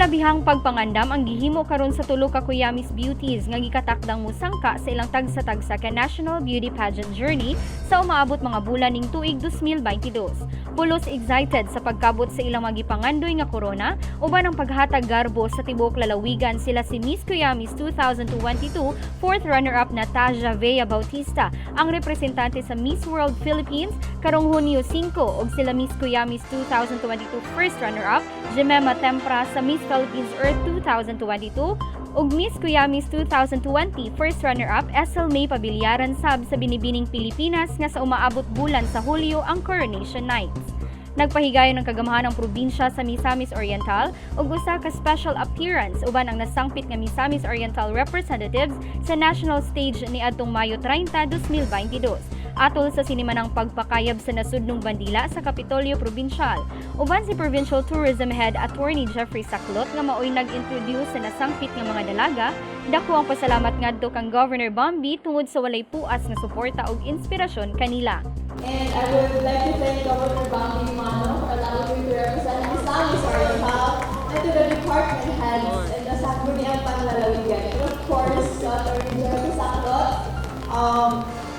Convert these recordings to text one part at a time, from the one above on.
Grabihang pagpangandam ang gihimo karon sa tulo ka Kuyamis Beauties nga gikatakdang musangka sa ilang tagsa-tagsa ka National Beauty Pageant journey sa umaabot mga bulan ning tuig 2022. Pulos excited sa pagkabot sa ilang magipangandoy nga korona uban ang paghatag garbo sa tibuok lalawigan sila si Miss Kuyamis 2022 fourth runner-up Natasha Vea Bautista, ang representante sa Miss World Philippines karong Hunyo 5, ug sila Miss Kuyamis 2022 first runner-up Jemema Tempra sa Miss Philippines Earth 2022 ug Miss Kuyamis 2020 first runner-up Esel May Pabilyaran sab sa Binibining Pilipinas nga sa umaabot bulan sa Hulyo ang Coronation Nights. Nagpahigayon ng kagamahan ng probinsya sa Misamis Oriental ug usa ka special appearance uban ang nasangpit nga Misamis Oriental representatives sa national stage niadtong Mayo 30, 2022 atol sa sinimanang pagpakayab sa nasudnong bandila sa Kapitolyo Provincial. Uban si Provincial Tourism Head Attorney Jeffrey Saclot nga maoy nag-introduce sa nasangpit nga mga dalaga, dako ang pasalamat ngadto kang Governor Bambi tungod sa walay puas nga suporta ug inspirasyon kanila. And I would like to thank Governor Bambi Emano for allowing me to represent Misamis Oriental and to the department heads and the Sangguniang Panlalawigan. And of course, to Attorney Jeffrey Saclot,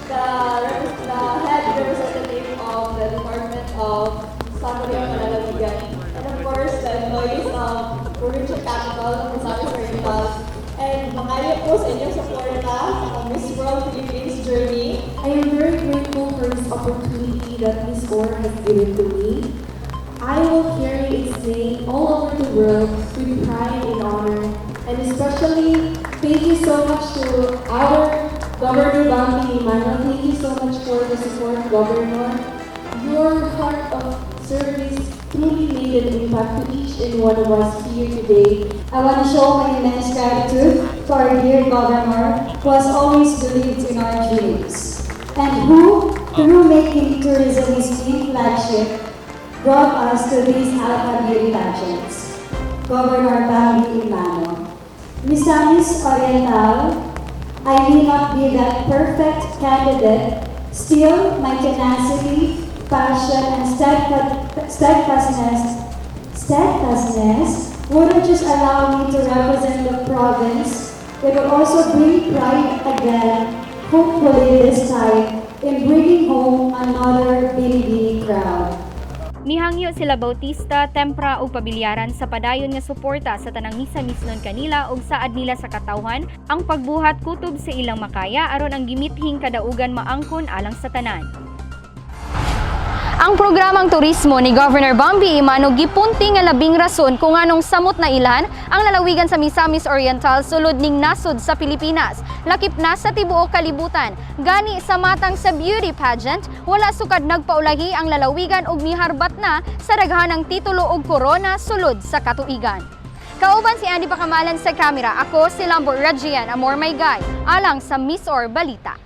the head representative of the Department of Sangguniang Panlalawigan. And of course, the employees of Provincial Capitol of Misamis Oriental. And mangayo po sa inyong suporta sa Miss World Philippines journey. I am very grateful for this opportunity that Miss Orr has given to me. I will carry its name all over the world with pride and honor. And especially, thank you so much to our Governor Bambi Emano. Thank you so much for the support, Governor. Your heart of service truly made an impact to each and one of us here today. I want to show my immense gratitude to our dear governor, who has always believed in our dreams and who, through making tourism his main flagship, brought us to these Alpha Beauty Pageants. Governor Bambi Emano. Misamis Oriental, I may not be that perfect candidate, still my tenacity, passion, and steadfastness wouldn't just allow me to represent the province, it will also bring pride again, hopefully this time, in bringing home another Binibini crown. Mihangyo sila Bautista, Tempra ug Pabilyaran sa padayon nga suporta sa tanang Misamisnon kanila ug saad nila sa katawhan ang pagbuhat kutob sa ilang makaya aron ang gimithing kadaugan maangkon alang sa tanan. Ang programang turismo ni Governor Bambi Emano gipunti nga labing rason kung anong samot na ilhan ang lalawigan sa Misamis Oriental sulod ning nasod sa Pilipinas, lakip na sa tibuok kalibutan. Gani sa matang sa beauty pageant, wala sukad nagpaulahi ang lalawigan ug miharbat na sa daghanang titulo ug korona sulod sa katuigan. Kauban si Andy Pacamalan sa kamera, ako si Lambo Rajian Amor May Guy, alang sa Mis-Or Balita.